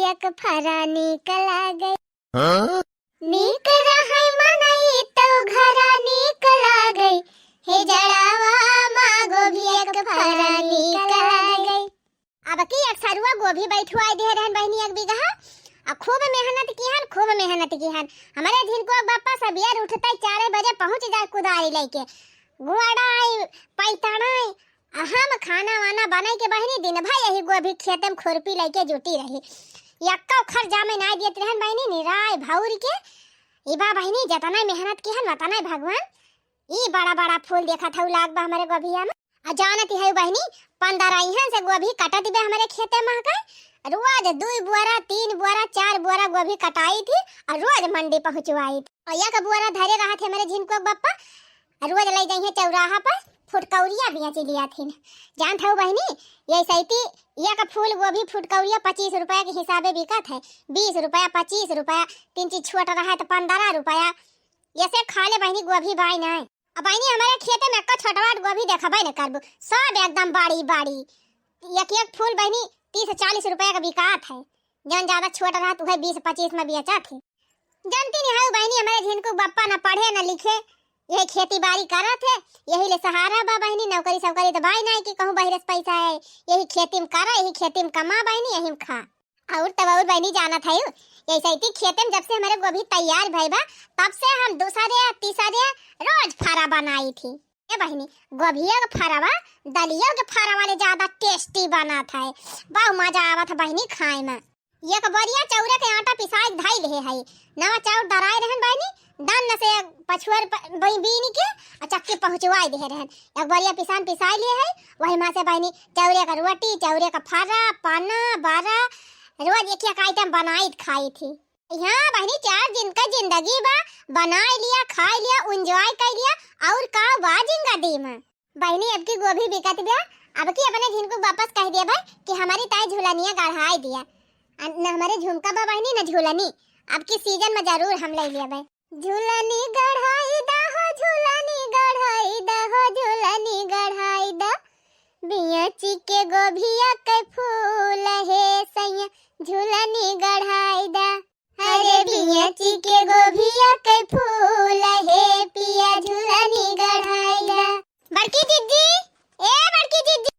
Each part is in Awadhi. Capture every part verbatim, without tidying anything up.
एक फरा निकला गई। हाँ? नीक रहै मनई तो घरा नीक लागै, हे जड़ावा मा गोभी एक फरा नीक लागै। अब की एक सरुआ गोभी बैठवाई दे रहन बहिनी एक बीघा, आ खूब मेहनत किहन, खूब मेहनत किहन। हमरे झिनको बापा सबेर उठते चार बजे पहुँच जाए कुदारी लेके, गुआड़ाई, पैतड़ाई, आ हम खाना वाना बनाई के बहिनी दिन भर यही गोभी खेते में खुरपी लेके जुटी रही। यक्को खर जामे नाई देत रहन बहिनी, निराय भौर के। ई बा बहिनी, जतना मेहनत किहन, वतना भगवान। ई बड़ा बड़ा फूल देखत हऊ लाग बा हमरे गोभिया में। आ जानत हऊ बहिनी, पंद्रह इहन से गोभी कटत बे हमरे खेते में के। रोज दुई बोरा, तीन बोरा, चार बोरा गोभी कटाई थी और रोज मंडी पहुँचवाई थी। और एक बोरा धरे रहत है हमरे झिनको बापा, रोज लई जइहें चौराहा पर फुटकौरिया बेच लिया थिन। जानत हऊ बहिनी, ये सैती एक फूल गोभी फुटकौरिया पच्चीस रुपया के हिसाबे बिकत है, बीस रुपया, पच्चीस रुपया, तीन चीज छोट रहा है तो पंद्रह रुपया। ऐसे खा ले बहिनी, गोभी बाई नाय। अब बहिनी हमरे खेते में एक्को छोटवाट गोभी देखबे न करबू, सब एकदम बड़ी बड़ी। एक एक फूल बहिनी तीस चालीस रुपया का बिकात है, जौन ज्यादा छोट रहत उहे बीस पच्चीस में बेचत है। जानती नहीं हऊ बहिनी, हमरे झिनको बप्पा न पढ़े न लिखे, यही खेती बाड़ी करत है, यही ले सहारा बा बहिनी। नौकरी सौकरी तो बाई नाई कि कहूँ बहिरे से पैसा है, यही खेती में करा, यही खेती में कमा बहिनी, यही में खा। और तब और बहिनी जानत है, यही सैती खेते में जब से हमरे गोभी तैयार भई बा, तब से हम दूसरे तीसरे रोज फरा बनाई थी। ए बहिनी, गोभिया के फरवा, दलिया के फरवा ले ज्यादा tasty बनत है। बहुत मजा आवत है बहिनी खाए में। एक बोरिया चौरे के आटा पिसाई के धइल है, है। नवा चाउर दराए रहन बहिनी, दन्न से पछुअर प-, बई-, बीन के आ चक्की पहुँचवाई दे रहन। एक बोरिया पिसान पिसाई लिए है, वही में से बहिनी चौरे का रोटी, चौरे का फरा, पाना, बारा, रोज एक एक item बनाई खाई थी। हाँ बहिनी, चार दिन का जिंदगी बा, बनाई लिया, खाई लिया, enjoy कर लिया, और का बा जिंदगी में। बहिनी, अब की गोभी बिकत बा, अब की अपने झिनको बापस कह दिया भाई कि हमारी ताई झुलनिया गढ़ाई दिया। आ न हमारे झुमका बा बहिनी, न झुलनी, अब की season में जरूर हम ले लिया भाई। झुलनी गढ़ाई दा हो, झुलनी गढ़ाई दा हो, झुलनी गढ़ाई दा। बियची के गोभिया के फूल हे सैया, झुलनी गढ़ाई दा। अरे बियची के गोभिया के फूल हे पिया, झुलनी गढ़ाई दा। बड़की जिज्जी, ए बड़की जिज्जी।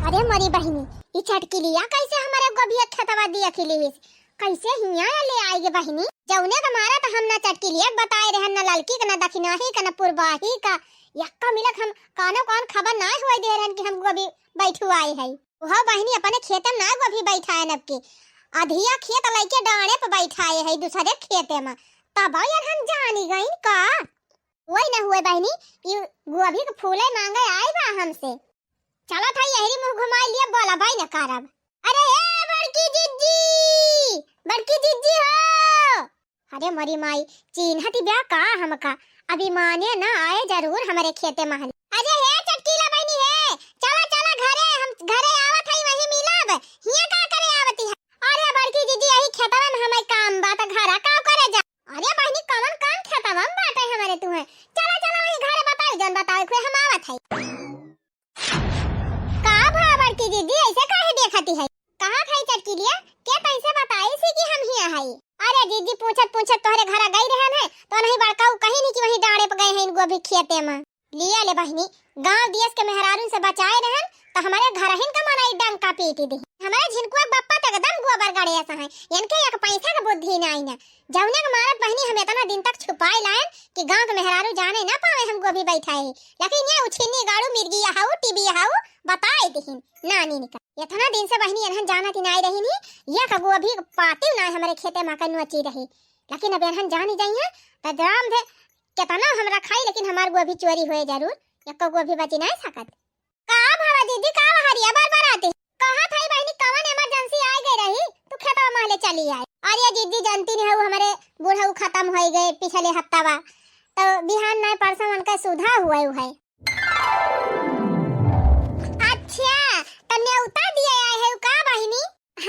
अरे मोरी बहिनी, ई चटकिलिया कैसे हमारे गोभिया खेतवा दिया खिली हिस? कैसे हियाँ ले आई गे बहिनी? जौने का मारा त हम ना चटकिलिया के बताए रहन, ना ललकी का, ना दखिनाही का, ना पुरबाही का। यक्का मिलक हम कानो कान खबर ना होए दे रहन कि हम गोभी बैठवाए है। उहो बहिनी अपने खेते में ना गोभी बैठाए न अब की। अधिया खेत लइके डाँड़े पे बैठाए है दूसरे खेते में। तब यार हम जानी गइन का। वही न हुए बहिनी, ई गोभी के फूले माँगे आई बा हमसे। चलत हई यहरी मुँह घुमाई लिए, बोलबई न करब। अरे ए बड़की जिज्जी, बड़की जिज्जी हो। अरे मोरी माई, चिन्हत ब्या का हमका? अभी माने न आए जरूर हमरे खेते महल। अरे हे चटकीला बहिनी हे, चला चला घरे, हम घरे आवत हई वहीं मिलब। हियाँ का करे आवती है? अरे बड़की जिज्जी यही खेतवा में हमें काम बा त घरा का करे जा। अरे बहिनी कवन काम खेतवा में बाटे हमरे तुहे? चला चला वहीं घरे बताई जौन बतावे खुए हम आवत हई। का भा बड़की जिज्जी ऐसे काहे देखती है? कहा था चटकीलिया, के तैसे बताई सी कि हम हियाँ हई? अरे जिज्जी पूछत पूछत तोहरे घरा गई रहन है, तो नहीं बड़का उ कहीं नहीं कि वहीं डाँड़े पे गए हैं इन गोभी खेते में। लिया ले बहिनी, गाँव दियस के मेहरारून से बचाए रहन, तो हमारे घरहिन का मनई डंका पीटी दी। हमारे झिनकुआ बप्पा तो एकदम गोबर गड़े ऐसा है, इनके एक पैसा का बुद्धि नहीं ना। जौने के मारत बहिनी हम इतना दिन तक छुपाए लायन कि गाँव के मेहरारू जाने ना पावे हम गोभी बैठाए ही। लेकिन ये उछिन्नी गाड़ू मिर्गिया हाउ, टीबिया हाउ, बताए दिहिन नानी निका। इतना दिन से बहिनी एनहन जानत ही नाई रही नी, ये का गोभी पाती ना हमरे खेते में का नोची रही। लेकिन अब एनहन जानी जाई है, त राम भे कितना हम रखाई, लेकिन हमार गोभी चोरी होए जरूर, एको गोभी बची नहीं सकत। का भावा दीदी, का हरिया बार बार आती? कहा था बहिनी, कवन emergency आ गई रही, तू खेतवा महले चली आई। अरे दीदी, जानती नहीं हऊ, हमारे बूढ़ऊ खत्म हो गए पिछले हफ्ता बा, तो बिहान नहीं परसों उनका सुधा हुआ है। अच्छा, तो न्योता दिए आए है का बहिनी?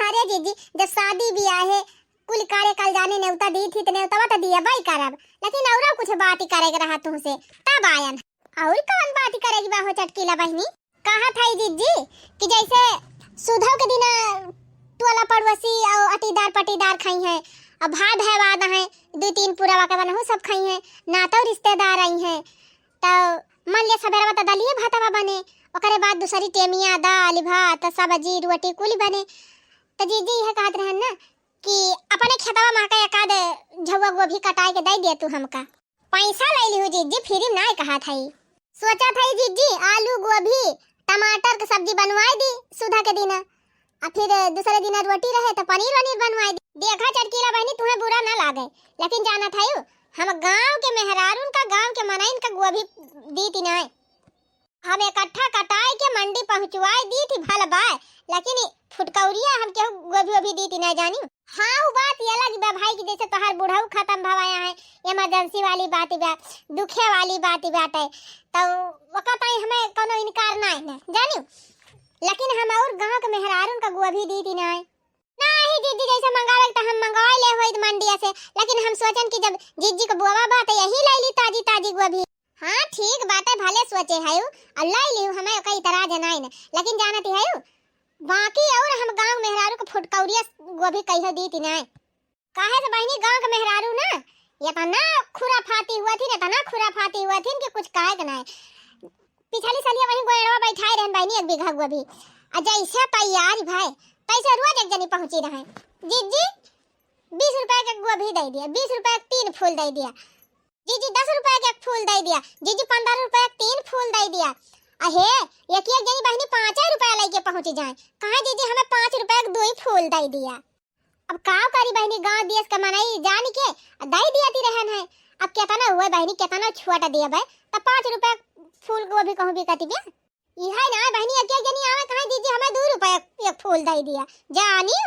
अरे दीदी, जब शादी ब्याह है, कुल कार्य काल जाने न्योता दी थी, तो न्योतवा तो दिया बाई करब, लेकिन औरो कुछ बात ही करे के रहा तुमसे, तब आयन। और कौन बात करे के बा हो चटकीला बहिनी? कहा था जिज्जी कि जैसे सुधव के दिन टोला पड़ोसी और अटीदार पटीदार खाइहैं, और भाई भैवाद हैं, दुइ तीन पुरवा के बनहु सब खाइहैं, नातौ रिश्तेदार अइहैं। तो मान लिया सबेरवा तो दलिए भातवा बने, ओकरे बाद दूसरी टेमिया दाल भात सब्जी रोटी कुल बने। तो जीजी यह कहत रहन ना कि अपने खेतवा मा का एक आध झउआ गोभी कटाए के दे दिया तू हमका। पैसा ले लिहू जीजी, फ्री में नाय कहत हई। सोचत हई जीजी, आलू, गोभी, टमाटर के सब्जी बनवाए दी सुधा के दिन, आ फिर दूसरे दिन रोटी रहे तो पनीर वनीर बनवाए दी। देखा चटकीला बहिनी, तुहें बुरा ना लागे, लेकिन जानत हई, हम गांव के मेहरारून का, गांव के मनइन का गोभी दीत नाय। हम इकट्ठा कटाए के मंडी पहुँचवाए दीत ही भल बाय, लेकिन ई फुटकौरिया हम केहू गोभी ओभी दीत ही ना जानी। हाँ, उ बात ये अलग बा भाई कि जैसे तोहार बुढ़ऊ खत्म भवाया है, इमरजेंसी वाली बात बा, दुखे वाली बात बाटे, तो ओका ताई हमें कोनो इनकार ना है ना, जानी। लेकिन हम और गाँव के मेहरारून का गोभी दीत ही ना है। नाही जीजी, जैसे मंगावे त हम मंगवा ले होइत मंडिया से, लेकिन हम सोचन कि जब जीजी के बोवा बा त यही ले ली ताजी ताजी गोभी। हाँ ठीक बाटे, भले सोचे है और ले ली, हमें कोई इतराज नाई न, लेकिन जानती है बाकी और हम गाँव मेहरारू के फुटकौरिया गोभी कहियो दीत नाई। काहे से बहिनी, गाँव के मेहरारू ना इतना खुराफाती हुआ थी, इतना खुराफाती हुआ थी कि कुछ कहे के नाई। पिछली सलिया वहीं गोयड़वा बैठाए रहन बहिनी एक बीघा गोभी। आ जैसे तैयार भय, तैसे रोज एक जनी पहुँची रहे। जीजी, बीस रुपए के गोभी दे दिया, बीस रुपए के तीन फूल दे दिया। जीजी, दस रुपए के एक फूल दे दिया। जीजी, पन्द्रह रुपए के तीन फूल दे दिया। अहे, एक एक जनी बहिनी पाँचे रुपया लेके पहुँची जाए। कहाँ जीजी, हमें पाँच रुपए के दुई फूल दे दिया। अब का करी बहिनी, गाँव देश के मनई जान के दई दिया ती रहन है। अब केतना हुए बहिनी, केतना छोट देबे, त पाँच रुपया फूल गोभी कहूँ बिकती बे। इहे ना बहिनी, एक एक जनी आवे कहे, "दीदी, हमें दू रुपया एक फूल दई दिया।" जानी?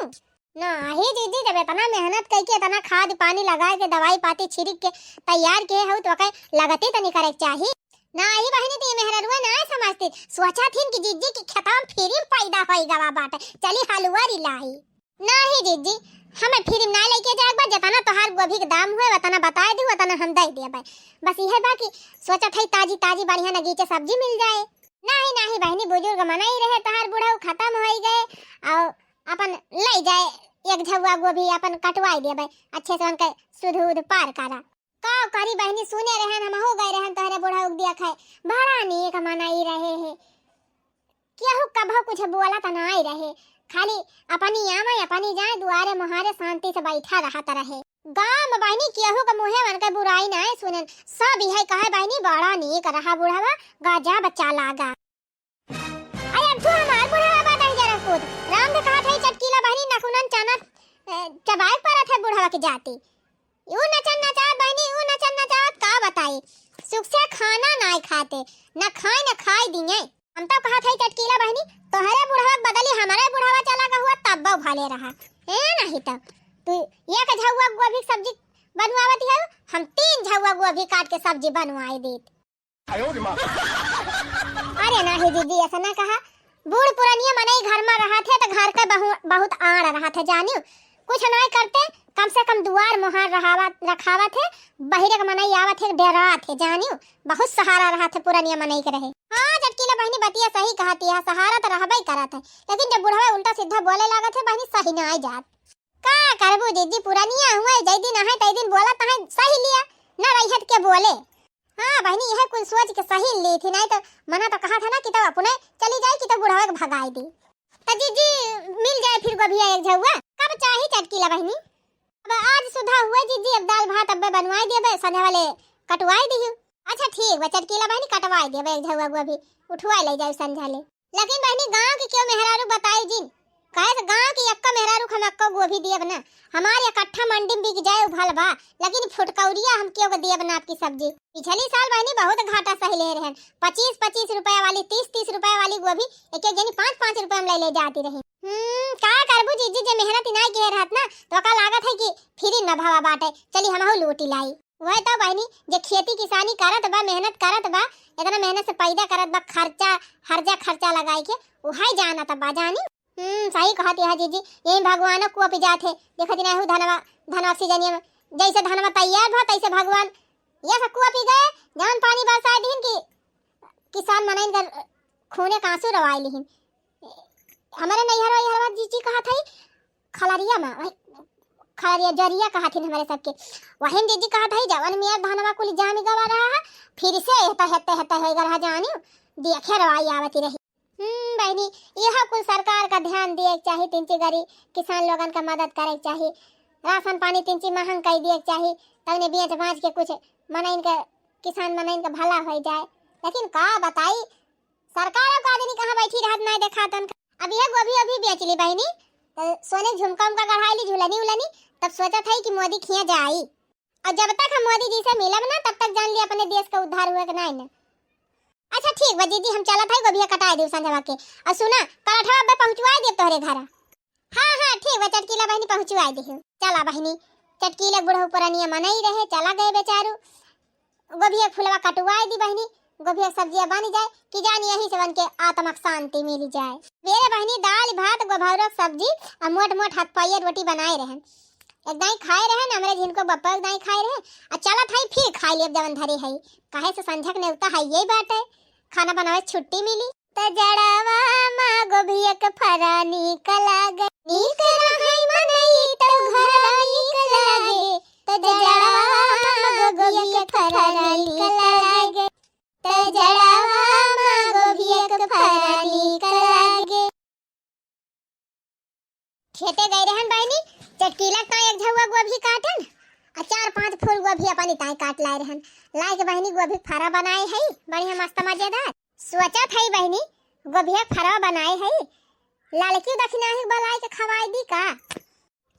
नाही दीदी, जब इतना मेहनत कइके, इतना खाद पानी लगाए के, दवाई पाती छिड़क के तैयार किए हो, तो ओके लगती तनी करे के चाही। नाही बहिनी, तो ये मेहररुआ ना समझती, सोचा थी कि जीजी की खेतवा में फ्री में पैदा होई गवा बाटे, चली हलुआ रिलाई। नाही जीजी, हमें फ्री में ना लेके जाए बा, जितना तोहार गोभी के दाम हुए उतना बताए दू, उतना हम दे देबे। बस यह बा कि सोचत है ताजी ताजी बढ़िया नगीचे सब्जी मिल जाए। नाही नाही बहिनी, बुजुर्ग मनई रहे, तोहार बुढ़ऊ खत्म होई गए, और अपन ले जाए एक झउआ गोभी अपन कटवाई देबे, अच्छे से उनके सुध उध पार करा। का करी बहिनी, सुने रहन, हमहू गए रहन तोहरे बुढ़ऊ के देखे, बड़ा नीक मनई रहे है। केहू कभो कुछ बोलत नाई रहे, खाली अपनी आवे, अपनी जाए, दुआरे मुहारे शांति से बैठा रहत रहे। गाँव में बहिनी केहू के मुँहे मन के बुराई नाई सुनन, सब इहे कहे, "बहिनी बड़ा नीक रहा बुढ़वा, गजब चालागा।" अरे अब तू हमार बुढ़वा बात है जरा खुद। राम से कहा था चटकीला बहिनी नकुनन चना, ए, चबाए परत है बुढ़वा के जाती। ऊ नचन नचात बहिनी, ऊ नचन नचात का बताई, सुख से खाना नाय खाते, न खाए न खाए दिए। हम तो कहत हई चटकीला बहिनी, तोहरे बुढ़वा के बदली हमरे बुढ़वा चला का हुआ तब्बो भले रहा। ए नहीं तो तू एक झउआ गोभी के सब्जी बनवावत है, हम तीन झउआ गोभी काट के सब्जी बनवाए देत। अरे नाही दीदी, ऐसा ना कहा। बूढ़ पुरनिया मनई घर में रहत है तो घर के बहु-, बहुत आड़ रहत है जानियो। कुछ नाय करते, कम से कम दुआर मुहार रहावत, रखावत है, बहिरे के मनई आवत है, डेरात है जानियो। बहुत सहारा रहत है पुरनिया मनई के रहे। हाँ चटकीला बहिनी बतिया सही कहती है, सहारा तो रहबे करत है, लेकिन जब बुढ़वा उल्टा सीधा बोले लागत है बहिनी सही ना जात। का करबू दीदी, पुरनिया हुए, जै दिन आहे तै दिन बोलत आहे, सही लिया, न रहित के बोले। हाँ बहिनी, यह कुल सोच के सही ली थी, नहीं तो मना तो कहा था ना कि तो अपने चली जाए कि तो बुढ़वा के भगाई दी। तो जीजी मिल जाए फिर गोभिया एक झउआ, कब चाही चटकीला बहिनी? अब आज सुधा हुए जीजी, अब दाल भात अब्बे बनवाई देबे, संझा वाले कटवाई दिहू। अच्छा ठीक बा चटकीला बहिनी, कटवाई देबे एक झउआ गोभी, उठवाई ले जाए संझा ले। लेकिन बहिनी गाँव के क्यों मेहरारू बताई जिन, काहे से गाँव के एक्को मेहरारू के हम एक्को गोभी दियब ना, हमार इकट्ठा मंडी में बिक जाए उ भल बा, लेकिन फुटकौरिया हम क्यों के दियब ना आपकी सब्जी। पिछली साल बहिनी बहुत घाटा सही ले रहन, पच्चीस पच्चीस रुपया वाली, तीस तीस रुपया वाली गोभी एक एक जनी पाँच पाँच रुपया में ले ले जाती रही। हम्म, का करबू जीजी, जे मेहनत ही नाई किहे रहत ना, तो का लागत है कि फ्री न भवा बाटे, चली हमहू लूटी लाई। वह तो बहिनी, जे खेती किसानी करत बा, मेहनत करत बा, इतना मेहनत से पैदा करत बा, खर्चा, हर्जा खर्चा लगाई के, उहाई जानत बा जानी। हम्म, सही कहत यह जीजी, यही भगवानो कोप जात है। देखत नहीं हूँ धनवा, धनवा सीजनिया में, जैसे धनवा तैयार भा, तैसे भगवान ये सब कोपी गए, जवन पानी बरसाए दीन कि किसान मनइन कर खूने का आंसू रवाई लिहिन। हमारे नैहर वैहरवा जीजी कहत है, खलरिया मा, वही खलरिया जरिया कहत हिन हमरे सबके। वही में दीदी कहत है, जवन मेर धनवा कुल जामी गवा रहा है, फिर से एहता हेते हेते होइगा रहा जानी, दिया खेरवाई आवती रही। हम्म, बहिनी, इहो कुल सरकार का ध्यान दिए के चाही, तिनची गरी किसान लोगन का मदद करे के चाही, राशन पानी तिनची महंग कर दिए के चाही, तउने बेच बांच के कुछ मनइन के, किसान मनइन का भला होइ जाए। लेकिन का बताई, सरकार का आदमी कहाँ बैठी रहत, नाहीं देखात उनका। अब यह गोभी अभी बेच ली बहिनी, तो सोने झुमका उमका गढ़ाई ली, झुलनी उलनी, तब सोचत है कि मोदी खिया जाई। और जब तक हम मोदी जी से मिलब ना, तब तक जान ली अपने देश का उद्धार हुए के नाहीं ना। अच्छा ठीक बा जीजी, हम चलत है, गोभिया कटाए देब संझवा के। और सुना, पराठवा अब्बे पहुँचवाए देब तोहरे घरा। हाँ हाँ ठीक बा चटकीला बहिनी, पहुँचवाए देहु। चला बहिनी, चटकीला बुढ़ऊ पुरानिया मनई रहे, चला गए बेचारू। गोभिया फुलवा कटवाए दी बहिनी, गोभिया सब्जिया बन जाए कि जानी यही से उनके आत्मा के शांति मिल जाए। मेरे बहिनी दाल भात गोभौरा सब्जी और मोट मोट हाथ पाइये रोटी बनाए रहन। एक दाई खाए रहन, हमरे झिनको बप्पा एक दाई खाए रहे। आ चलत हई फिर खाए लेब जवन धरे हई, काहे से संझक नेवता हइये बाटे, खाना बनावे छुट्टी मिली। त जड़वा मा गोभिया के फरा नीक लागे, नीक रहई मनई त घरा नीक लागे। त जड़वा मा गोभिया के फरा नीक लागे, त जड़वा मा गोभिया के फरा नीक लागे। खेते गए रहन बहिनी, चटकीला ताई एक झउआ गोभी काटन, आ चार पांच फूल गोभी अपनी ताई काट लाए रहन। लाए के बहिनी गोभी फरा बनाए हई, बढ़िया मस्त मजेदार। सोचत हई बहिनी, गोभिया फरा बनाए हई, ललकी दखिनाही बलाए के खवाई दी का?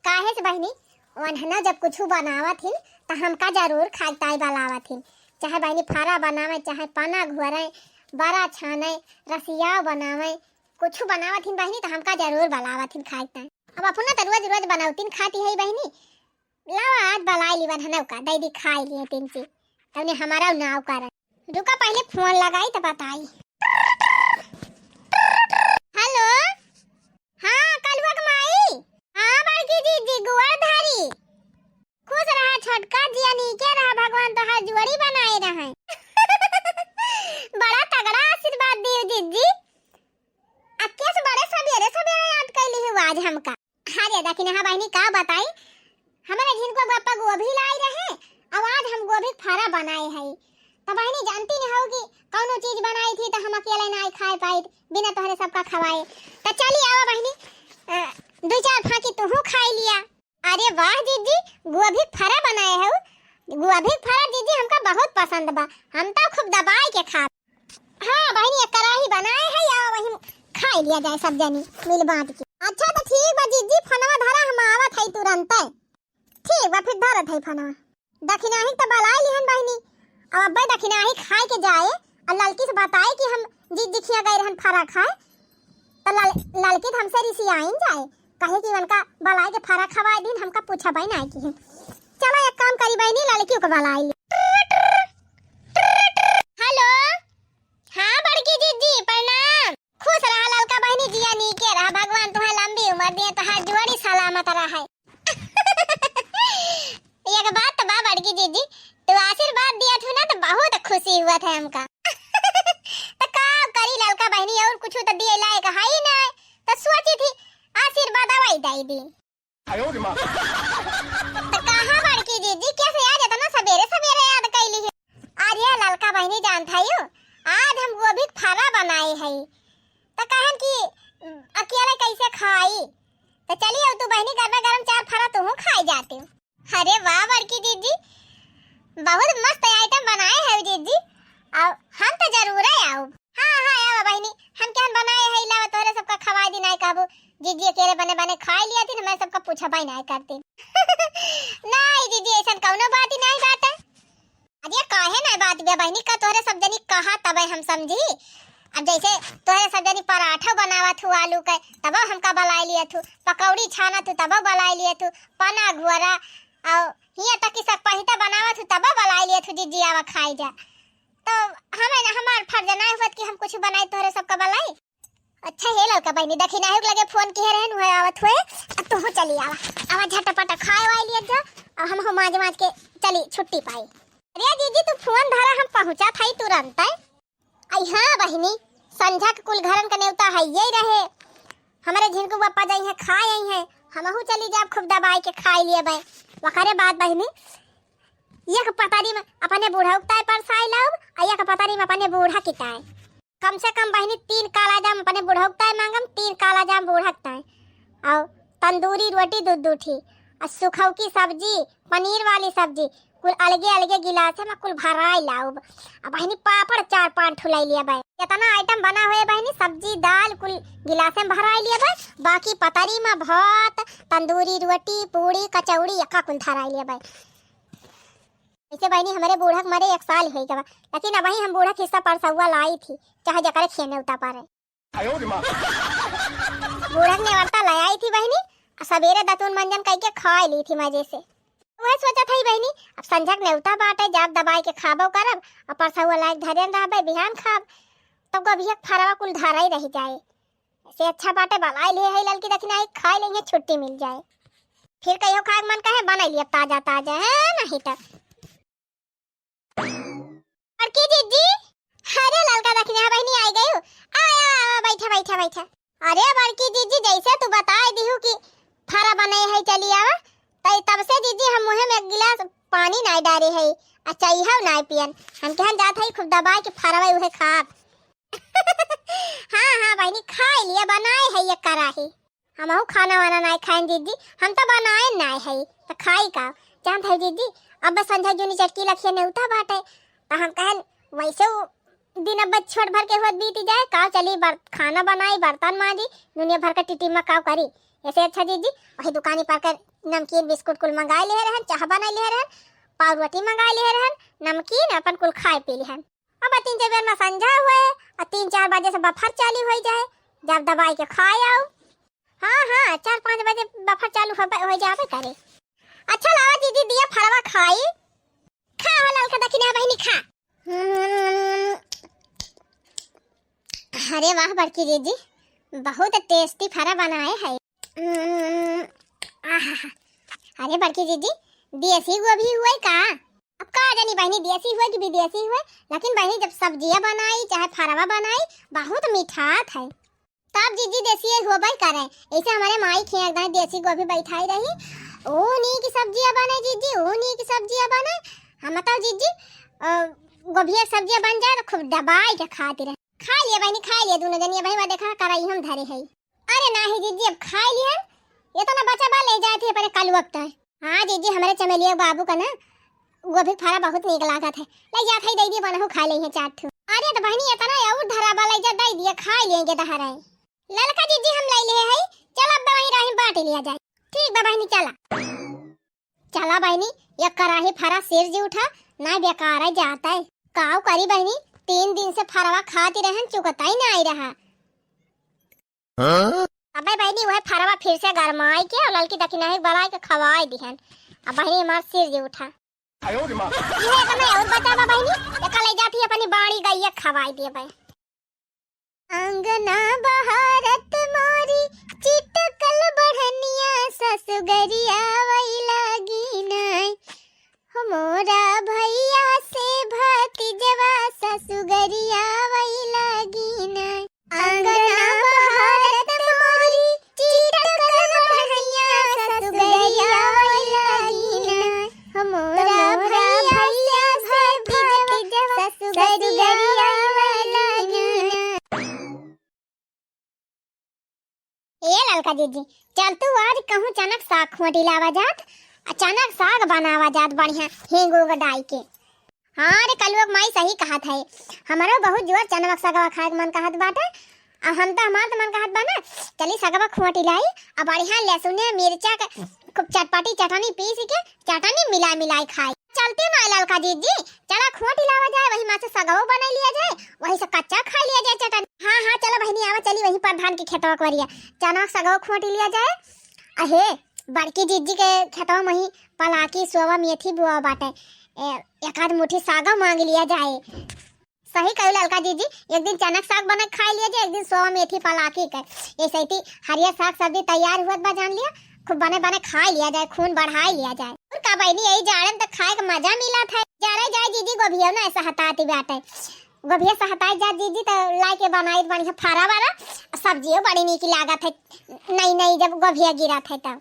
काहे से बहिनी, ओन्हना जब कुछु बनावत हिन, त हमका जरूर खाए ताई बलावत हिन। चाहे बहिनी फरा बनावे, चाहे पना घोरे, बरा छाने, रसियाव बनावे, कुछु बनावत हिन बहिनी, त हमका जरूर बलावत हिन खाए ताई। अब अपना त रोज रोज बनौतिन खाती है बहिनी, लावा आज बलाई ली ओन्हनौ का, दई दी खाए लिए तिनची, तउने हमारा नाव करा। रुका पहिले फोन लगाई त बताई। हेलो, हाँ, कलुआ के माई। हाँ, बड़की जीजी, गोड़ धरी। खुश रहा छोटका जिया, नीके रहा, भगवान तोहार जोड़ी बनाए रहे। बड़ा तगड़ा आशीर्वाद दियो जीजी। आ केस बड़े सबेरे सबेरे याद कैली हो आज हमका। अरे दखिनहा बहिनी का बताई, हमरे झिनको बप्पा गोभी लाई रहे, अब आज हम गोभी के फरा बनाए हई। त बहिनी जानती न हो कि कौनो चीज बनाई थी त हम अकेले नाई खाए पाई, बिना तोहरे सबका खवाए। त चली आवा बहिनी, अ, दुई चार फाकी तुहू खाई लिया। अरे वाह जीजी, गोभी के फरा बनाए हो। गोभी के फरा जीजी हमका बहुत पसंद बा, हम तो खूब दबाए के खाब। हाँ बहिनी, एक कराही बनाए है, या वही खाई लिया जाए सब जनी मिल बांट के। अच्छा त ठीक बा जीजी, फनवा धरा, हम आवत है तुरंते। ठीक बा, फिर धरत है फनवा। दखिनाही त बलाई लिहन बहिनी, अब अब्बे दखिनाही खाए के जाए और ललकी से बताए कि हम जीजी खिया गए रहन फरा खाए। त लल-, ललकी त हमसे रिसियाइन जाए, कहे कि उनका बलाई के फरा खवाए दिन, हमका पूछा बहिन आए की। चलो एक काम करी बहिनी, ललकी के बलाई ली। हेलो, हाँ बड़की जीजी प्रणाम। खुश रहा ललका बहिनी, जिया नीके रहा, भगवान तुम्हें लंबी उम्र दिए, तोहार जोड़ी सलामत रहे। एक बात तो बा बड़की जीजी, तू आशीर्वाद दिया थू ना तो बहुत खुशी हुआ था हमका। तो का करी ललका बहिनी, और कुछ तो दिए लायक है ही ना, तो सोची थी आशीर्वाद अवई दई दी। आयो रे माँ। तो कहाँ बड़की जीजी, कैसे आज इतना सबेरे सबेरे याद कैली है? अरे ललका बहिनी जानत हयू, आज हम गोभी के फरा बनाए हई। तो कहन कि अकेले कैसे खाई? तो चली अब तू बहिनी गरमे गरम चार फरा तुहू खाए जाते हो। अरे वाह बड़की जीजी, बहुत मस्त आइटम बनाए है जीजी। अब हम तो जरूर आउब। हाँ हाँ आवा बहिनी, हम केहन बनाए है, लावा तोहरे सबका खवाए दी, नाई कहबू जीजी अकेले बने बने खाए लिया थी, हमारे सबका पूछा पाई नाई करती। नाई जीजी, ऐसन कौनो बात ही नाई बाटे। अरे काहे नाई बात बे बहिनी, का तोहरे सब जनी कहा तबे हम समझी। अब जैसे तोहरे सब जनी पराठा बनावत हू आलू के, तब हमका बलाई लिया थू, पकौड़ी छाना थू तब बलाई लिया थू, पना घुअरा, और हिया तक कि सकपहिता बनावत हू तब बलाई लिया थू, जीजी आवा खाई जा। तो हमें ना, हमार फर्ज नाई हुआ कि हम कुछ बनाई तोहरे सबका बलाई। अच्छा हे ललका बहिनी, दखिनाही के लगे फोन किहे रहन, उहे आवत हुए, अब तुहू चली आवा। आवा झटपट खाए वाए लिया जा, अब हम हो माज माज के चली छुट्टी पाई। अरे जीजी तू फोन धरा, हम पहुँचा था तुरंत। आई हाँ बहिनी, संझा के कुल घरन के नेवता है ये रहे, हमारे झिनकू बप्पा जाई है, खाए आई है, हमहू चली जाब, खूब दबाई के खाई लेबै। वकरे बाद बहिनी, एक पतरी में अपने बूढ़ऊ के ताई परसाई लाउब, आ एक पतरी में अपने बूढ़ा के ताई। कम से कम बहिनी तीन काला जाम अपने बूढ़ऊ के ताई मांगम, तीन काला जाम बूढ़ा के ताई। और तंदूरी रोटी दू दू ठी, आ सुखौकी सब्जी, पनीर वाली सब्जी, कुल अलगे अलगे गिलास में कुल भराई लाउब। आ बहिनी पापड़ चार पाँच ठो लाई लेबै। इतना आइटम बना होए बहिनी, सब्जी दाल कुल गिलास में भराई लेबै। बाकी पतरी में भात, तंदूरी रोटी, पूड़ी, कचौड़ी, यक्का कुल धराई लेबै। वैसे बहिनी, हमरे बूढ़ा के मरे एक साल होइ गवा, लेकिन अबहीं हम बूढ़ा के हिस्सा परसौआ लाई थी, चाहे जकरे खिया नेवता परे। बूढ़ा के नेवता ले आई थी बहिनी, आ सबेरे दतुन मंजन कइके खाए ली थी मजे से। वह सोचत हई बहिनी, अब संझा के नेवता बाटे, जाब दबाई के खाबो करब, आ परसौआ लायक धरेन रहबे, बिहान खाब, तब गोभिया के फरवा कुल धराई रह जाए। से अच्छा बाटे, बलाई ले है ललकी दखिना, खाए लेंगे, छुट्टी मिल जाए। फिर कहियो खाए के मन कहे, बनाई लिया ताजा ताजा, है नहीं तो। बड़की जिज्जी, अरे ललका दखिना बहिनी आई गई हो। आ, आ, आ, बैठा, बैठा, बैठा। अरे बड़की जिज्जी, जैसे तू बताए दिहू कि फरा बने है, चली आवा, तई तब से जिज्जी हम मुँहे में एक गिलास पानी नाई डारे है, आ चाय नाई पियन। हम कहन जात है खूब दबाए के फरवा उहे खाब। हाँ, हाँ बहिनी, खाए लिए बनाए है ये कराही। हमहू खाना वाना नाई खाएन जिज्जी, हम तो बनाएन नाई है, तो खाई का? जानत है जिज्जी, अब संझा जूनी चटकी लखिया नेवता बाटे, तो हम कहन वैसे उ दिन अब छोट भर के होत बीती जाए, का चली बर-, खाना बनाई, बर्तन मांजी, दुनिया भर का टिटिमा काव करी। ऐसे अच्छा जिज्जी, वही दुकानी पर के नमकीन बिस्कुट कुल मंगाए लिहे रहन, चाह बनाए लिहे रहन, पाव रोटी मंगाए लिहे रहन, नमकीन अपन कुल खाए पी लिहन। अब तीन चार बेर में संझा हुए, और तीन चार बजे से बफर चालू हो जाए, जब दबाई के खाए आओ। हाँ, हाँ, चार पाँच बजे बफर चालू हो, हो जाबे करे। अच्छा लावा दीदी, दिया फरवा खाई। खा हो ललका दखिना बहिनी, खा। हम्म, अरे वाह बड़की दीदी, बहुत tasty फरा बनाए है। हम्म, आहा, अरे बड़की दीदी, देसी गोभी हुए का? अब का जानी बहिनी, देसी हुए कि विदेशी हुए, लेकिन बहिनी जब सब्जिया बनाई चाहे फरवा बनाई, बहुत मिठात है। तब जिज्जी देसी होबे करे, ऐसे हमरे माई खिया एकदम देसी गोभी बैठाई रही, ऊ नीक सब्जिया बने जिज्जी, ऊ नीक सब्जिया बने। हम तो जिज्जी, अ, गोभिया सब्जिया बन जाए तो खूब दबाई के खाती रहे। खा लिए बहिनी, खा लिए दोनों जनी, भाई देखा कराई हम धरे है। अरे नाही जिज्जी, अब खाई लिहन, इतना बचा बा ले जाए थे अपने कलुआ के ताई। हाँ जिज्जी, हमरे चमेलिया बाबू का ना गोभी के फरा बहुत नीक लागत है, ले जा खाई दे दिए, बनहु खा ले हैं चार ठो। अरे तो बहिनी, इतना और धरा बा, ले जा दे दिए, खाई लेंगे दहराए। ललका जिज्जी हम ले लिए है, चल अब वहीं राही बांट लिया जाए। ठीक बा बहिनी, चला। चला बहिनी, एक कराही फरा सिर जी उठा, ना बेकार जाता है। काव करी बहिनी, तीन दिन से फरवा खाती रहन, चुकता ही ना आई रहा। हाँ? अबे बहिनी, वह फरवा फिर से गरमाई के और ललकी दखिनाही बनाई के खवाई दिहन। अब बहिनी हमार सिर जी उठा। आयो रे माँ। ये तो मैं और बचावा बहिनी, एका ले जाती अपनी बाड़ी गई खवाई दिए भाई। अंगना बहारत मोरी चिटकल बढ़निया ससुगरिया वही लागी नाई। हो मोरा भैया से भतीजवा ससुगरिया वही लागी नाई। अंगना बहारत मोरी चिटकल बढ़निया ससुगरिया वही लागी नाई। हो मोरा भैया से भतीजवा ससुगरिया वही लागी नाई। ए ललका जिज्जी, चल तू आज कहूँ चनक साग खोटी लावा जात, आ चनक साग बनावा जात बढ़िया हींग उंग डाई के। हाँ रे कलुआ के माई सही कहत है, हमरो बहुत जोर चनक सागवा खाए के मन कहत बाटे। आ हम तो हमार तो मन कहत बा ना, चली सागवा खोटी लाई, आ बढ़िया लहसुनिया मिर्चा के खूब चटपटी चटनी पीस के चटनी मिला मिलाई खाई। चलती ना ललका जिज्जी, चला खोटी लावा जाए, वही माँ से सगवो बनाई लिया जाए, वही से कच्चा खाई लिया जाए चटनी। हाँ, हाँ, चला बहिनी, आवा चली वही प्रधान के खेतवा करिया, चना सगवो खोटी लिया जाए। अहे, बड़की जिज्जी के खेतवा में ही पलाकी, सोवा, मेथी बुआ बाटे, ए, एक आध मुट्ठी सागो मांग लिया जाए। सही कहू ललका जिज्जी, एक दिन चनक साग बना के खाई लिया जाए, एक दिन सोवा मेथी पलाकी के। ऐसे ही हरियर साग सब्जी तैयार हुआ बा जान लिया, खूब बने बने खाई लिया जाए, खून बढ़ाई लिया जाए। और का बहिनी, यही जाड़े में तो खाए के मजा मिला था। जाड़े जाए जिज्जी, गोभियो ना सहताती बाटे, गोभिया सहताई जा जिज्जी, तो लाई के बनाई बढ़िया फरा वाला सब्जियो बड़ी नीक लागत है, नई नई जब गोभिया गिरा था तब।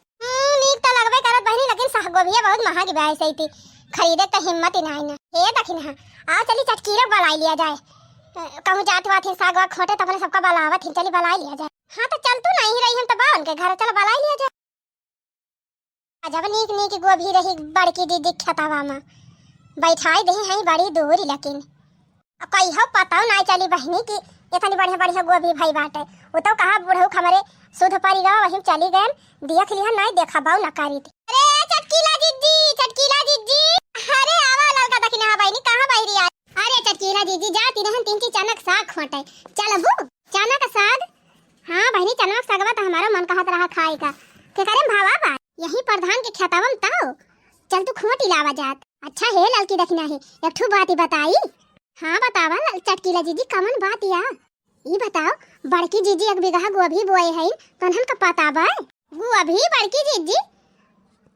बहिनी, लेकिन साग गोभिया बहुत महंगी बा, ऐसे ही थी खरीदे त हिम्मत ही नाई ना। हे दखिनहा, आ चली चटकीला बलाई लिया जाए। अ, कहूँ जात वात ही साग वाग खोटे त अपने सबका बलावत ही, चली बलाई लिया जाए। हाँ त चल तू नहीं रही हम त बा उनके घर, चल बलाई लिया जाए। अजब नीक नीक गोभी रही बड़की दीदी खेतवा में, बैठाई दही है बड़ी दूरी, लेकिन कहियो पता नाई चली बहिनी कि इतनी बढ़िया बढ़िया गोभी भई बाटे। उ तो कहा बुढ़ऊ हमरे सुध परी गवा, वहीं चली गए, देख लिया नाई देखा बाऊ ना करी थी। अरे चटकीला दीदी, चटकीला दीदी, अरे आवा ललका दखिनहा बहिनी, कहाँ बहिरी आ? अरे चटकीला दीदी जाती रहन तीन की चनक साग खोटे, चलबू? चनक साग? हाँ बहिनी, चनवा के सगवा त हमारो मन कहत रहा खाए का। केकरे में भावा बा? यही प्रधान के खेतवा में तौ। चल तू खोटी लावा जात। अच्छा हे ललकी दखिनहा, एक ठू बात बताई। हाँ बतावा ल-, चटकीला जीजी, कमन बात या? ई बताओ, बड़की जीजी एक बीघा गोभी बोए हईन, तोहन का पता बा? गोभी बड़की जीजी?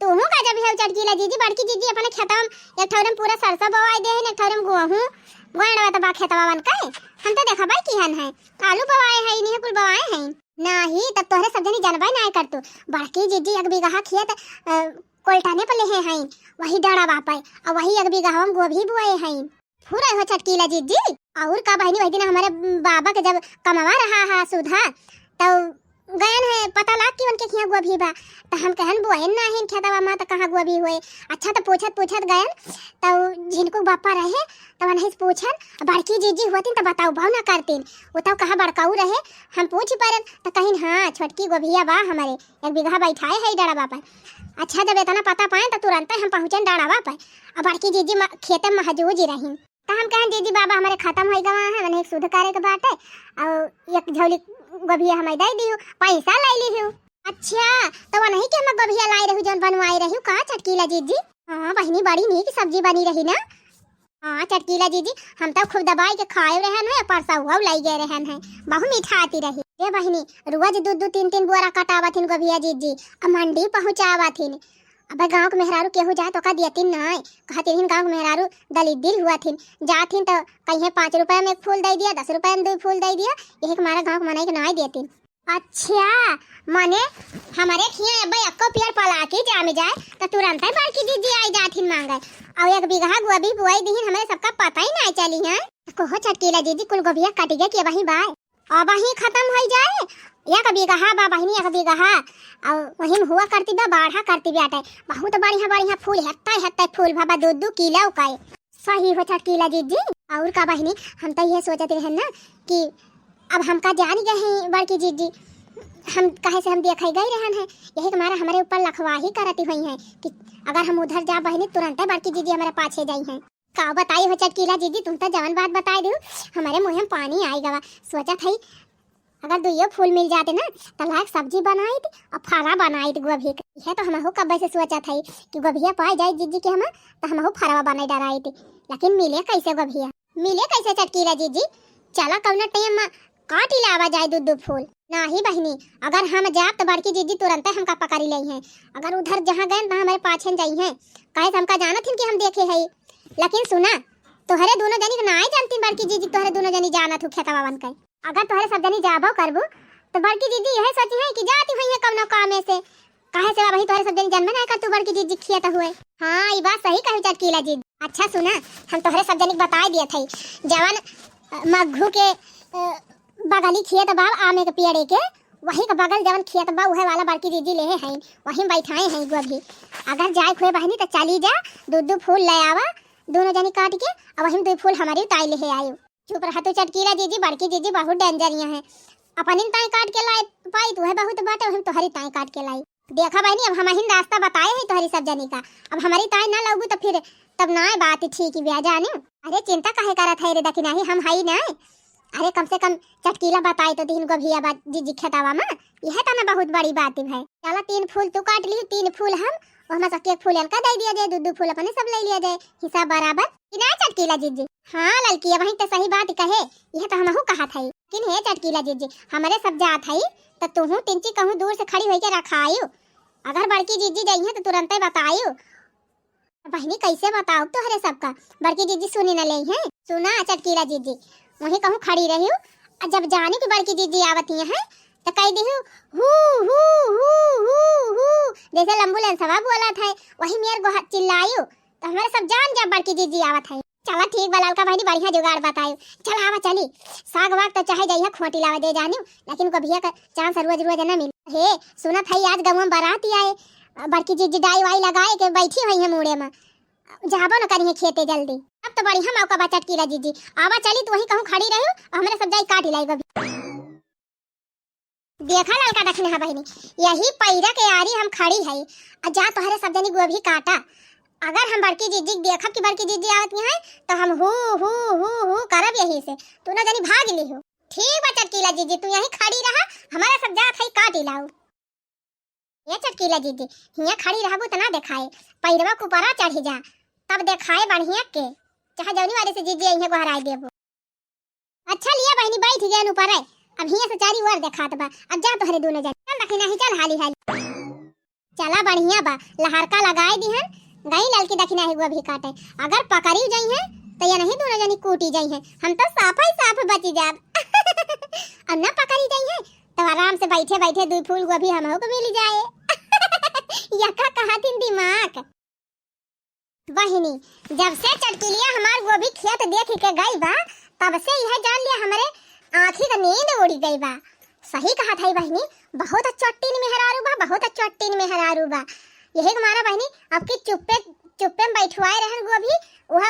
तूहू का जब है चटकीला जीजी, बड़की जीजी अपने खेतवा में एक ठौरे में पूरा सरसों बोआई दे हईन, एक ठौरे में गोहूँ, गोंडवा त बा खेतवा वन के। हम तो देखबे किहन है, आलू बोआए हईन, इहे कुल बोआए हईन। नाही, तब तोहरे सब जनी जानबे नाय करतू। बड़की जीजी एक बीघा खेत, अ, कोल्टाने पर लेहे हईन, वही डड़वा पे, अ वही एक बीघा हम गोभी बोए हईन। फुरै हो चटकीला जीजी। और का बहिनी, वही दिन हमारे बाबा के जब कमवा रहा हा सुधा, तो गयन है पता लाग कि उनके खिया गोभी बा, तो हम कहन बोएन नाहीं खेतवा मा, तो कहाँ गोभी होए। अच्छा, तो पूछत पूछत गयन, तो झिनकू बापा रहे, तो उन्हें से पूछन, बड़की जीजी होतिन तो बताओ भाव ना करतिन। वो तो कहा बड़काऊ रहे, हम पूछ परन, तो कहिन, "हाँ, छोटकी गोभिया बा हमारे, एक बीघा बैठाए है डड़वा पर।" अच्छा, जब इतना पता पाएन, तो तुरंते हम पहुँचन डड़वा पर। अब बड़की जीजी म-, खेते में मौजूद ही रहिन। तो हम कहन, "जीजी, बाबा हमारे खत्म होई गवा है, मने एक शुद्ध करे के बाटे, और एक झोली गोभिया हमें दे दियो, पैसा ले लियो।" अच्छा, तो वो नहीं कि हम गोभिया लाई रहू, जौन बनवाई रहू, का चटकीला जीजी? हाँ बहिनी, बड़ी नीक सब्जी बनी रही ना। हाँ चटकीला जीजी, हम तो खूब दबाई के खाए रहन है, परसौआ लाई गए रहन है, बहुत मीठा आती रही। ए बहिनी, रोज दू दू तीन तीन बोरा कटावत हिन गोभिया जीजी, आ मंडी पहुँचावत हिन। अबे गाँव के मेहरारू केहू जाए तो का दियतिन नाय, कहत रहिन गाँव के मेहरारू दलिद्दिर हुआ थिन, जात हिन तो कहिए पाँच रुपया में एक फूल दे दिया, दस रुपया में दो फूल दे दिया, यही के मारा गाँव के मनई के नाय देतिन। अच्छा, मने हमरे खिया अबे अक्को पेड़ पला के जामे जाए तो तुरंत ही बड़की दीदी आई जात हिन मांगे, और एक बीघा गोभी बुआई दीहिन, हमरे सबका पता ही नाय चली है। कहो चटकीला दीदी, कुल गोभिया कट गया कि वही बाय? अबहीं खत्म होई जाए। एक बीघा बा बहिनी, एक बीघा। और वही में हुआ करती बा, बाढ़ा करती बाटे। बहुत बढ़िया बढ़िया फूल, हेत्ते हेत्ते फूल बा, बा दू दू किलो का। सही हो चटकीला जीजी। और का बहिनी, हम तो ये सोचत रहन ना कि अब हमका जान गए हैं बड़की जीजी, हम कहे से हम देखे गए रहन है, यही के मारा हमारे ऊपर लखवाही करती हुई हैं कि अगर हम उधर जा बहिनी, तुरंते बड़की जीजी हमारे पाछे जाई हैं। का बताई हो चटकीला जीजी, तुम तो जवन बात बताई दियो, हमारे मुँह में पानी आई गवा। सोचत हई, अगर दुइयो फूल मिल जाते ना, तो लायक सब्जी बनाइत और फरा बनाइत गोभी के। यह तो हमहू कब्बे से सोचत हई कि गोभिया पाई जाए जीजी के हम, तो हमहू फरवा बनाई डराइत। लेकिन मिले कैसे गोभिया? मिले कैसे चटकीला जीजी? चला कौनो टाइम में काटी लावा जाए दू दू फूल। नाही बहिनी, अगर हम जाब तो बड़की जीजी तुरंते हमका पकड़ी लई हैं। अगर उधर जहाँ गए तो हमारे पाछे जाई हैं, काहे से हमका जानत हिन कि हम देखे हई। लेकिन सुना, तोहरे दोनों जनी के नाय जानती बड़की जीजी, तोहरे दोनों जनी जानत हो खेतवा वन के। अगर तोहरे सब जनी जाबो करबू तो बड़की जीजी यह सोची है कि जाती हुई है कौनो कामे से, काहे से वही तोहरे सब जनी जन्मे नाय कर तू बड़की जीजी खिया तो हुए। हाँ, ई बात सही कही चटकीला जीजी। अच्छा सुना, हम तोहरे सब जनी के बताई दियत हई, जवन, अ, मग्घू के, अ, बगली खेत बा आमे के पेड़े के, वही के बगल जवन खेत बा, उहे वाला बड़की जीजी लेहे हईन, वही में बैठाए हईन गोभी। अगर जाए के हुए बहिनी तो चली जा, दू दू फूल ले आवा, दोनों जनी काट के, और वही में दू फूल हमारी उताई लेहे आयु। चुप रहा तू चटकीला जीजी, बड़की जीजी बहुत डेंजरिया है, अपनी ताई काट के लाई पाई, तू है बहुत बाटे, वही में तोहरी ताई काट के लाई। देखा बहिनी, अब हमहिन रास्ता बताए है तोहरी सब जनी का, अब हमारी ताई ना लौबू तो फिर तब ना बात ठीक बिया जाने। अरे चिंता काहे करत है रे दखिनही, हम हई ना। अरे कम से कम चटकीला बताई तो दीन गोभिया बा जीजी खेतावा में, यह तो ना बहुत बड़ी बात है। चला तीन फूल तू काट लियो, तीन फूल हम, और हमारे सबके एक फूल इनका दे दिया जाए, दू दू फूल अपने सब ले लिया जाए, हिसाब बराबर। कि ना चटकीला जीजी? हाँ ललकी, वही तो सही बात कहे, यह तो हमहू कहत है। लेकिन हे चटकीला जीजी, हमारे सब जात है, तो तुहू टिंची कहूँ दूर से खड़ी होके रखायु, अगर बड़की जीजी जाइए तो तुरंते बतायु। बहिनी कैसे बताओ तोहरे सबका, बड़की जीजी सुनी न लेई हैं। सुना चटकीला जीजी, वहीं कहूँ खड़ी रही हूँ, और जब जानी कि बड़की जीजी आवती हैं, तो कह दिहु, "हू, हू, हू, हू, हू।" जैसे एम्बुलेंसवा बोलत है, वही मेर गोहा चिल्लायु, तो हमरे सब जान जा बड़की जीजी आवत है। चला ठीक बा ललका बहिनी, बढ़िया जुगाड़ बतायु। चल आवा चली, साग वाग तो चाहे जइहा खोटी लावे दे जानिउ, लेकिन गोभिया का चांस रोज रोज न मिले। हे, सुनत है आज गंवा में बारात आए, बड़की जीजी डाई वाई लगाए के बैठी हुई है मूड़े में, जाबो न करिहे खेते जल्दी। अब तो बढ़िया मौका बा चटकीला जीजी, आवा चली, तू वहीं कहूँ खड़ी रहिउ, हमरे सब जाई काटी लाई गोभी। देखा ललका दखिनहा बहिनी, यही पैरा के आरी हम खड़ी है, आ जा तोहरे सब जनी गोभी काटा। अगर हम बड़की जीजी के देखब कि बड़की जीजी आवत हैं, तो हम हू, हू, हू, हू करब यही से, तू ना जनी भाग लिहू। ठीक बा चटकीला जीजी, तू यहीं खड़ी रहा, हमारा सब जात है काटी लाऊ। ए चटकीला जीजी, हियाँ खड़ी रहबू त ना देखाए, पैरवा के ऊपरा चढ़ी जा, तब देखाए बढ़िया के, चाहे जौनी वाले से जीजी अइहें गोहराए देबू। अच्छा लिया बहिनी, बैठ गए ऊपर है, अब हियाँ से चारी ओर देखात बा, अब जा तोहरे दोनों जन। चल दखिनही, चल हाली हाली। चला बढ़िया बा, लहरका लगाए दिहन, गई ललकी दखिनही गोभी काटे। अगर पकड़ी जइहें, तो ये नहीं दोनों जनी कूटी जइहें, हम तो साफा ही साफ बची जाब। अब ना पकड़ी जइहें, तो आराम से बैठे बैठे दुई फूल गोभी हमहू को मिली जाए। यका कहा दिन दिमाग। बहिनी, जब से चटकिलिया हमार गोभी खेत देख के गई बा, तब से यह जान लिया हमरे आँखी का नींद उड़ी गई बा। सही कहत है बहिनी, बहुत चट्टीन मेहरारू बा, बहुत चट्टीन मेहरारू बा। यही के मारा बहिनी, अब की चुप्पे, चुप्पे में बैठवाए रहन गोभी, वह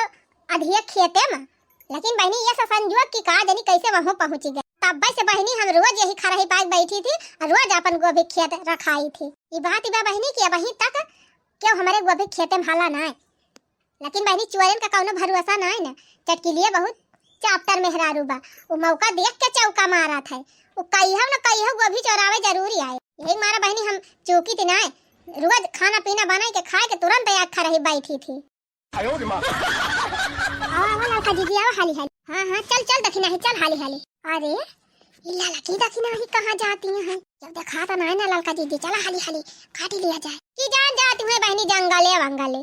अधिया खेते में। लेकिन बहिनी, ये सब संजोग की का जानी कैसे वहाँ पहुँची गई। तब्बे से बहिनी हम रोज यही खरही पाए बैठी थी और रोज अपन गोभी खेत रखाई थी। ये बात बा बहिनी कि अबहीं तक क्यों हमरे गोभी खेते में हाला ना है। लेकिन बहिनी, चोरन का कौनो भरोसा ना है ना। चटकिलिया बहुत चापटर मेहरारू बा, वो मौका देख के चौका मारत है। वो कहियो न कहियो गोभी चोरावे जरूरी आए। यही मारा बहिनी हम चौकी थी ना है, रोज खाना पीना बनाई के खाए के तुरंत आग खरही बैठी थी। आवा, आवा, ललका दीदी, आवा, हाली, हाली। हाँ, हाँ, चल, चल, दखिनही, चल, हाली, हाली। अरे, ई ललकी दखिनही कहाँ जाती हैं? जब देखा तो नहीं ना ललका दीदी, चला हाली, हाली, काटी लिया जाए। कि जान जाती हुए बहिनी जंगले वंगले।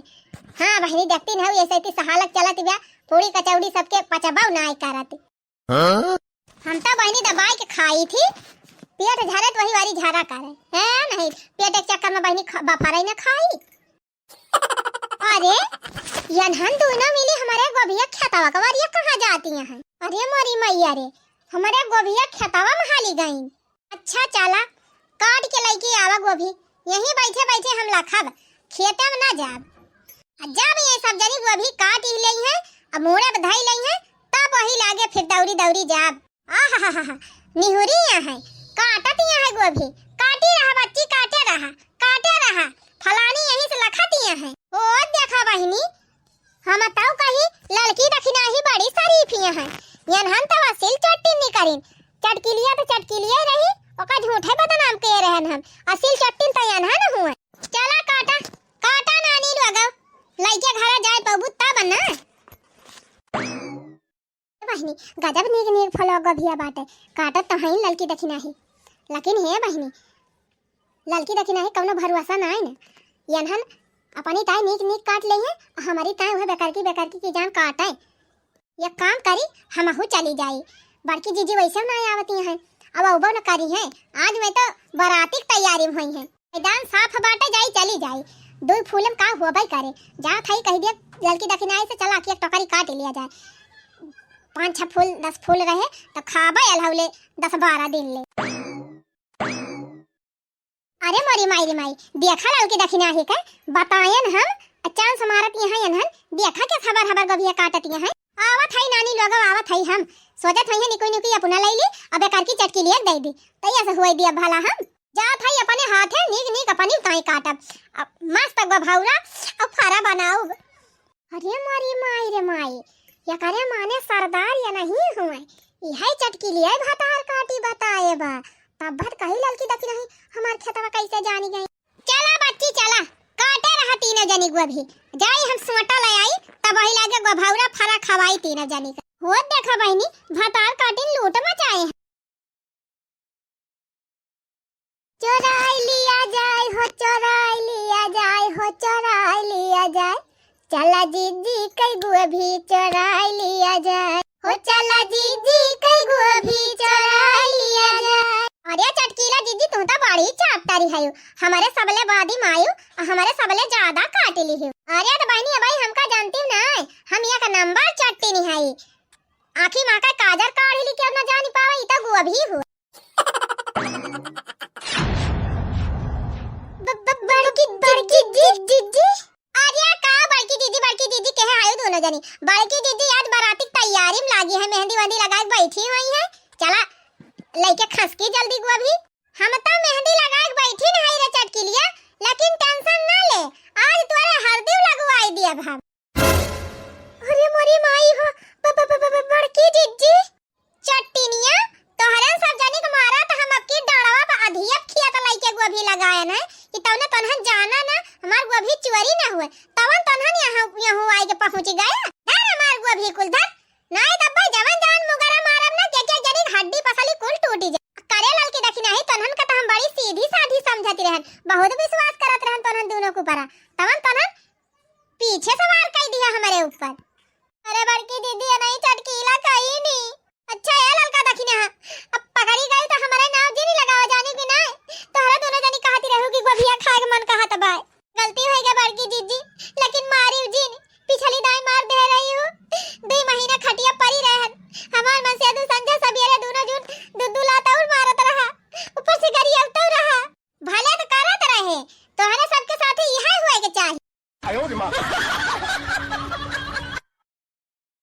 हाँ, बहिनी, देखती नहीं, ऐसे इतनी सहालक चलत बा, पूरी कचौड़ी सबके पचबाऊ ना करत। हाँ? हम तो बहिनी दबाई के खाई थी, पेट झरे तो वही वारी झरा करे। है नहीं, पेट एक चक्कर में बहिनी खा-, बफारा ही ना खाई। अरे, यनहन दोनों मिली हमारे गोभिया खेतवा कवरिया कहाँ जाती हैं? अरे मोरी मैया रे, हमारे गोभिया खेतवा में हाली गईं। अच्छा चला, काट के लइके आवा गोभी, यहीं बैठे बैठे हम लखब, खेते में ना जाब। आ जब ये सब जनी गोभी काट ही लेइहें, अब मूड़े पे धई लेइहें, तब वही लागे फिर दौड़ी दौड़ी जाब। आहाहाहा, निहुरी यहाँ है, काटत यहाँ है गोभी, काटी रहा बच्ची, काटे रहा, काटे रहा, फलानी यहीं से लखत यहाँ है। ओ देखा बहिनी, हम तौ कही ललकी दखिनही बड़ी शरीफ यहाँ है, यनहन तौ असिल चट्टिन निकरिन, चटकिलिया तो चटकिलिया रही, ओका झूठे बदनाम के रहन हम, असिल चट्टिन तो यनहन हुए। चला काटा, काटा नानी लोगो, लइके घरा जाए पबू तब ना। बहिनी, गजब नीक नीक फलवा गोभिया बाटे, काटत तो हईन ललकी दखिनही, लेकिन हे बहिनी, ललकी दखिनही कौनो भरोसा ना है न। यनहन अपनी ताई नीक नीक काट लेइहें, हमारी ताई वह बेकरकी बेकरकी की जान काटे। ये काम करी, हमहू चली जाई, बड़की जीजी वैसे ना आवती हैं, अब अउबो न करी हैं। आज मैं तो बराती की तैयारी में हुई हैं। मैदान साफ बाटे, जाई चली जाई। दुई फूल में का होबे करे। जात हई कह दिया ललकी दखिनही से, चला कि एक टोकरी काट लिया जाए। पाँच छह फूल, दस फूल रहे तो खाबे अलहौले दस बारह दिन ले। अरे मोरी माई रे माई, देखा ललकी दखिनही के बतायन हम, चांस मारत यहाँ यनहन, देखा के हबर हबर गोभिया काटत यहाँ। आवत हई नानी लोगो, आवत हई हम। सोचत हई है निकुई निकुई अपना लई ली, अबे करकी चटकिलिया दे दी। तैया से हुई दिया भला हम। जात हई अपने हाथे नीक नीक अपनी ताई काटब। अब मस्त गोभौरा अब फरा बनाउब। अरे मोरी माई रे माई, एकरे माने सरदार ये नहीं हुए, इहे चटकिलिया भतार काटी बताए बा। तब भत कही ललकी दखिनही हमार खेतवा कैसे जानी गई। चला बच्ची चला, काटे रहा तीनों जनी गोभी, जाई हम सोटा ले आई, तब वही लागे गोभौरा फरा खवाई तीनों जनी का। होत देखा बहिनी, भतार काटिन लूट मचाए हैं। चोराई लिया जाए हो, चोराई लिया जाए हो, चोराई लिया जाए। चला जीजी कई गोभी चोराई लिया जाए। हो चला जीजी कई गोभी चोराई लिया जाए। अरे चटकी हमरे सबले बादी मायू, हमरे सबले ज्यादा काटिली हो। अरे त बहिनी, अबही हमका जानती ना, हम एक नंबर चट्टिन हई। आँखी मा का काजर काढ़ी ली के अब ना जानी पावे, ई त गोभी हो। ब-, ब-, बड़की, बड़की जी, जी, जी। अरे का बड़की दीदी, बड़की दीदी कहे आयो दोनों जनी। बड़की दीदी आज बराती की तैयारी में लागी है, मेहंदी वेहंदी लगाए के बैठी हुई है। चला, लइके खसकी जल्दी गोभी। हम तो मेहंदी लगाए के बैठी न हई रे चटकिलिया, लेकिन tension ना ले, आज तोरे हरदी लगवाई दियब हम। अरे मोरी माई हो, ब-, ब-, ब-, ब-, ब-, बड़की जिज्जी। चट्टिनिया, तोहरन सब जनी के मारा त हम अबकी डाँड़वा प अधियब खिया त लइके गोभी लगायन है, कि तौने तोन्हन जाना ना, हमार गोभी चोरी ना हुए, तवन तोन्हन यहाँ, यहाँ आइके पहुँची गया। धर हमार गोभी कुल धर, नाई तब्बे जवन जवन मुगरा मारब ना, के के जनी के हड्डी पसली कुल टूटी जाए। करे ललकी देखी नहीं, तोन्हन का त हम बड़ी सीधी साधी समझती रहन, बहुत विश्वास करत रहन तोन्हन दोनों के ऊपर, तवन तोन्हन पीछे से वार कई दिया हमरे ऊपर। अरे बड़की दीदी, ये नहीं चटकीला कहीं नहीं। अच्छा ए ललका दखिना, अब पकड़ी गई तो हमरे नाव जिन लगावा जानी कि नहीं। तोहरा दोनों जनी कहती रहू कि गोभिया खाए के मन कहत बाय। गलती होइ गई बड़की दीदी, लेकिन मारी जिन, पिछली दाई मार दे रही हूँ। दो महीना खटिया परी रहन, हमार मन से दू संझा सबेरे दोनों जून